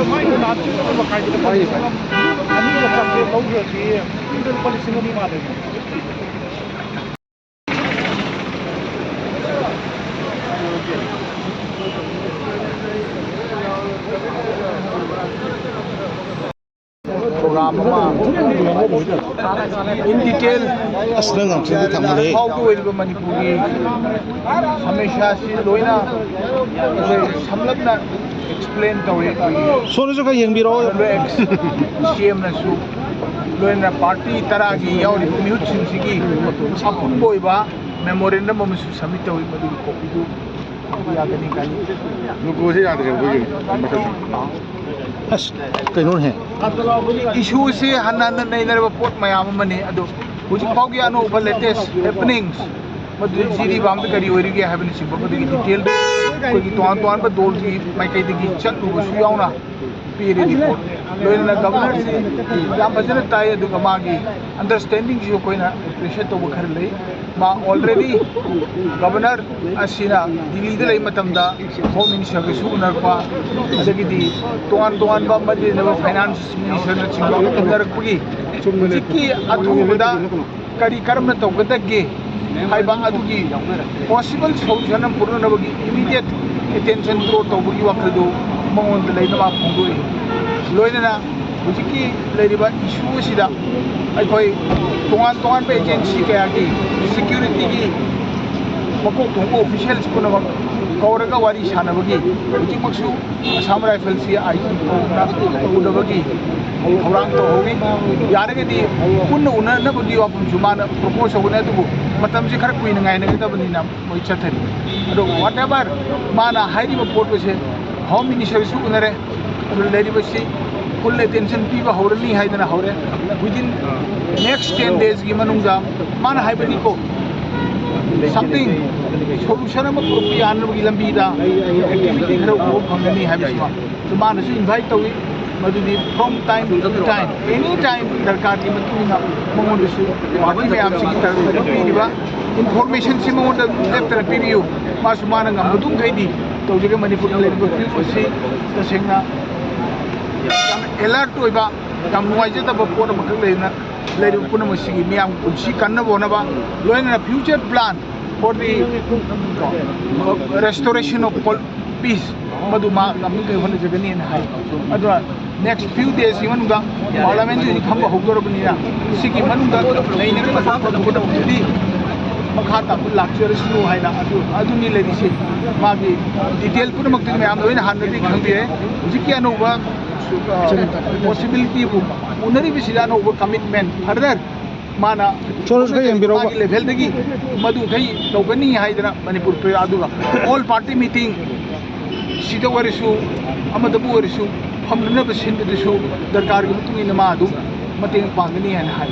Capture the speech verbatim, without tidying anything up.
ꯃꯥꯏ ꯂꯥꯛ ꯑꯃ ꯃꯈꯥꯏꯗꯨꯗ ꯂꯨꯄꯥ ꯂꯤꯁꯤꯡ ꯑꯃ, ꯑꯅꯤꯒ ꯆꯥꯇ꯭ꯔꯦꯠ ꯂꯧꯈ꯭ꯔꯗꯤ ꯌꯨꯝꯗ ꯂꯨꯄꯥ ꯂꯤꯁꯤꯡ ꯑꯅꯤ ꯃꯥꯜꯂꯦ꯫ ꯄ꯭ꯔꯣꯒ꯭ꯔꯥꯝ ꯑꯃ in detail ꯑꯁ, ꯅꯪ ꯉꯥꯡꯊꯣꯛꯑꯗꯤ ꯊꯝꯃꯔꯣꯏꯍꯦ꯫ ꯐꯥꯎꯗ ꯑꯣꯏꯔꯤꯕ ꯃꯅꯤꯄꯨꯔꯒꯤ ꯁꯃꯁ꯭ꯌꯥꯁꯤ ꯂꯣꯏꯅ ꯑꯩꯈꯣꯏ ꯁꯝꯂꯞꯅ explain ꯇꯧꯔꯦ꯫ ꯑꯩꯈꯣꯏꯒꯤ ꯁꯣꯝꯗꯁꯨ ꯈꯔ ꯌꯦꯡꯕꯤꯔꯛꯑꯣ꯫ ꯁꯤ ꯑꯦꯝꯅꯁꯨ ꯂꯣꯏꯅ ꯄꯥꯔꯇꯤ ꯇꯔꯥꯒꯤ ꯌꯥꯎꯔꯤꯕ ꯃꯤꯍꯨꯠꯁꯤꯡꯁꯤꯒꯤ ꯑꯄꯨꯟꯕ ꯑꯣꯏꯕ memorandum ꯑꯃꯁꯨ submit ꯇꯧꯏ꯫ ꯃꯗꯨꯒꯤ ꯀꯣꯄꯤꯗꯨ ꯌꯥꯒꯅꯤ ꯈꯜꯂꯤ꯫ ꯂꯣꯒꯣꯁꯦ ꯌꯥꯗ꯭ꯔꯦ ꯑꯩꯈꯣꯏꯒꯤ ꯃꯊꯛ꯫ ꯑꯁ, ꯀꯩꯅꯣꯅꯦꯍꯦ? ꯏꯁꯨꯁꯤ ꯍꯟꯅ ꯍꯟꯅ ꯅꯩꯅꯔꯕ ꯄꯣꯠ ꯃꯌꯥꯝ ꯑꯃꯅꯤ꯫ ꯑꯗꯣ ꯍꯧꯖꯤꯛ ꯐꯥꯎꯒꯤ ꯑꯅꯧꯕ latest happenings, ꯃꯗꯨ ꯖꯤꯔꯤꯕꯥꯝꯗ ꯀꯔꯤ ꯑꯣꯏꯔꯤꯒꯦ ꯍꯥꯏꯕꯅꯆꯤꯡꯕ, ꯃꯗꯨꯒꯤ detail ꯑꯩꯈꯣꯏꯒꯤ ꯇꯣꯉꯥꯟ ꯇꯣꯉꯥꯟꯕ ꯗꯣꯜꯒꯤ ꯃꯥꯏꯀꯩꯗꯒꯤ ꯆꯠꯂꯨꯕꯁꯨ ꯌꯥꯎꯅ ꯄꯤꯔꯤ report꯫ ꯂꯣꯏꯅꯅ governorꯁꯤ ꯌꯥꯝ ꯐꯖꯅ ꯇꯥꯏ, ꯑꯗꯨꯒ ꯃꯥꯒꯤ understandingꯁꯨ ꯑꯩꯈꯣꯏꯅ appreciate ꯇꯧꯕ ꯈꯔ ꯂꯩ꯫ ꯃꯥ already governor ꯑꯁꯤꯅ ꯗꯤꯜꯂꯤꯗ ꯂꯩ ꯃꯇꯝꯗ home ministerꯒꯁꯨ ꯎꯅꯔꯛꯄ, ꯑꯗꯒꯤꯗꯤ ꯇꯣꯉꯥꯟ ꯇꯣꯉꯥꯟꯕ ꯃꯔꯤ ꯂꯩꯅꯕ finance ministerꯅꯆꯤꯡꯕ ꯎꯅꯔꯛꯄꯒꯤ ꯍꯧꯖꯤꯛꯀꯤ ꯑꯊꯨꯕꯗ ꯀꯔꯤ ꯀꯔꯝꯅ ꯇꯧꯒꯗꯒꯦ ꯍꯥꯏꯕ ꯑꯗꯨꯒꯤ possible solution ꯑꯃ ꯄꯨꯔꯛꯅꯕꯒꯤ immediate attention draw ꯇꯧꯕꯒꯤ ꯋꯥꯈꯜꯗꯨ ꯃꯉꯣꯟꯗ ꯂꯩꯅꯕ ꯐꯣꯡꯗꯣꯛꯏ꯫ ꯂꯣꯏꯅꯅ ꯍꯧꯖꯤꯛꯀꯤ ꯂꯩꯔꯤꯕ issue ꯑꯁꯤꯗ ꯑꯩꯈꯣꯏ ꯇꯣꯉꯥꯟ ꯇꯣꯉꯥꯟꯕ agency ꯀꯌꯥꯒꯤ securityꯒꯤ ꯃꯀꯣꯛ ꯊꯣꯡꯕ officials ꯄꯨꯝꯅꯃꯛ ꯀꯧꯔꯒ ꯋꯥꯔꯤ ꯁꯥꯟꯅꯕꯒꯤ ꯍꯧꯖꯤꯛꯃꯛꯁꯨ Assam Riflesꯀꯤ I G ꯐꯥꯎꯕꯗ ꯎꯅꯕꯒꯤ ꯊꯧꯔꯥꯡ ꯇꯧꯍꯧꯔꯤ꯫ ꯌꯥꯔꯒꯗꯤ ꯄꯨꯟꯅ ꯎꯅꯅꯕꯒꯤ ꯋꯥꯐꯝꯁꯨ ꯃꯥꯅ propose ꯇꯧꯕꯅꯤ, ꯑꯗꯨꯕꯨ ꯃꯇꯝꯁꯤ ꯈꯔ ꯀꯨꯏꯅ ꯉꯥꯏꯅꯒꯗꯕꯅꯤꯅ ꯃꯣꯏ ꯆꯠꯊꯔꯤ꯫ ꯑꯗꯣ whatever ꯃꯥꯅ ꯍꯥꯏꯔꯤꯕ ꯄꯣꯠ ꯑꯁꯦ Home Ministerꯁꯨ ꯎꯅꯔꯦ, ꯑꯗꯨ ꯂꯩꯔꯤꯕꯁꯤ full attention ꯄꯤꯕ ꯍꯧꯔꯅꯤ ꯍꯥꯏꯗꯅ ꯍꯧꯔꯦ꯫ Within next ten daysꯀꯤ ꯃꯅꯨꯡꯗ ꯃꯥꯅ ꯍꯥꯏꯕꯅꯤꯀꯣ, something solution ꯑꯃ ꯄꯨꯔꯛꯄ ꯌꯥꯅꯕꯒꯤ ꯂꯝꯕꯤꯗ activity ꯈꯔ ꯎꯕ ꯐꯪꯒꯅꯤ ꯍꯥꯏꯕꯁꯤꯃ꯫ ꯑꯗꯨ ꯃꯥꯅꯁꯨ invite ꯇꯧꯏ, ꯃꯗꯨꯗꯤ from time to time, any time ꯗꯔꯀꯥꯔꯒꯤ ꯃꯇꯨꯡ ꯏꯟꯅ ꯃꯉꯣꯟꯗꯁꯨ party ꯃꯌꯥꯝꯁꯤꯒꯤ ꯇꯔꯐꯇꯒꯤ ꯄꯤꯔꯤꯕ informationꯁꯤ ꯃꯉꯣꯟꯗ ꯂꯦꯞꯇꯅ ꯄꯤꯕꯤꯌꯨ꯫ ꯃꯥꯁꯨ ꯃꯥꯅ ꯉꯝꯕꯗꯨ ꯃꯈꯩꯗꯤ ꯇꯧꯖꯒꯦ꯫ ꯃꯅꯤꯄꯨꯔꯗ ꯂꯩꯔꯤꯕ ꯐꯤꯕꯝ ꯑꯁꯤ ꯇꯁꯦꯡꯅ ꯌꯥꯝ ꯑꯦꯂꯔꯠ ꯑꯣꯏꯕ, ꯌꯥꯝ ꯅꯨꯡꯉꯥꯏꯖꯗꯕ ꯄꯣꯠ ꯑꯃꯈꯛ ꯂꯩꯅ ꯂꯩꯔꯤꯕ ꯄꯨꯝꯅꯃꯛꯁꯤꯒꯤ ꯃꯤꯌꯥꯝ ꯄꯨꯟꯁꯤ ꯀꯟꯅꯕ ꯍꯣꯠꯅꯕ, ꯂꯣꯏꯅꯅ future plan for the restoration of peace, ꯃꯗꯨ ꯃꯥ ꯉꯝꯅꯤꯡꯉꯥꯏ ꯍꯣꯠꯅꯖꯒꯅꯤꯅ ꯍꯥꯏ꯫ ꯑꯗꯨꯅ ꯅꯦꯛꯁ ꯐ꯭ꯌꯨ ꯗꯦꯁꯀꯤ ꯃꯅꯨꯡꯗ ꯄꯥꯔꯂꯤꯌꯥꯃꯦꯟꯁꯤ ꯍꯧꯖꯤꯛ ꯐꯝꯕ ꯍꯧꯗꯣꯔꯕꯅꯤꯅ, ꯁꯤꯒꯤ ꯃꯅꯨꯡꯗ ꯂꯩꯅꯒꯗꯕ ꯄꯣꯠꯇꯨꯗꯤ ꯃꯈꯥ ꯇꯥꯕ ꯂꯥꯛꯆꯔꯁꯅꯨ ꯍꯥꯏꯅ ꯑꯗꯨ, ꯑꯗꯨꯅꯤ ꯂꯩꯔꯤꯁꯦ꯫ ꯃꯥꯒꯤ ꯗꯤꯇꯦꯜ ꯄꯨꯝꯅꯃꯛꯇꯨꯗꯤ ꯃꯌꯥꯝ ꯂꯣꯏꯅ ꯍꯥꯟꯅꯗꯤ ꯈꯪꯕꯤꯔꯦ꯫ ꯍꯧꯖꯤꯛꯀꯤ ꯑꯅꯧꯕ ꯄꯣꯁꯤꯕꯤꯂꯤꯇꯤꯕꯨ ꯎꯅꯔꯤꯕꯁꯤꯗ ꯑꯅꯧꯕ ꯀꯃꯤꯠꯃꯦꯟ ꯐꯔꯗꯔ ꯃꯥꯅ ꯁꯣꯝꯗꯁꯨ ꯈꯔ ꯌꯦꯡꯕꯤꯔꯛꯎꯕ꯫ ꯃꯥꯒꯤ ꯂꯦꯚꯦꯜꯗꯒꯤ ꯃꯗꯨꯈꯩ ꯇꯧꯒꯅꯤ ꯍꯥꯏꯗꯅ ꯃꯅꯤꯄꯨꯔ ꯄ꯭ꯔꯖꯥ, ꯑꯗꯨꯒ ꯑꯣꯜ ꯄꯥꯔꯇꯤ ꯃꯤꯇꯤꯡ ꯁꯤꯗ ꯑꯣꯏꯔꯁꯨ, ꯑꯃꯗꯕꯨ ꯑꯣꯏꯔꯁꯨ, ꯐꯝꯅꯅꯕ ꯁꯤꯟꯕꯗꯨꯁꯨ ꯗꯔꯀꯥꯔꯒꯤ ꯃꯇꯨꯡ ꯏꯟꯅ ꯃꯥ ꯑꯗꯨꯝ ꯃꯇꯦꯡ ꯄꯥꯡꯒꯅꯤ ꯍꯥꯏꯅ ꯍꯥꯏ꯫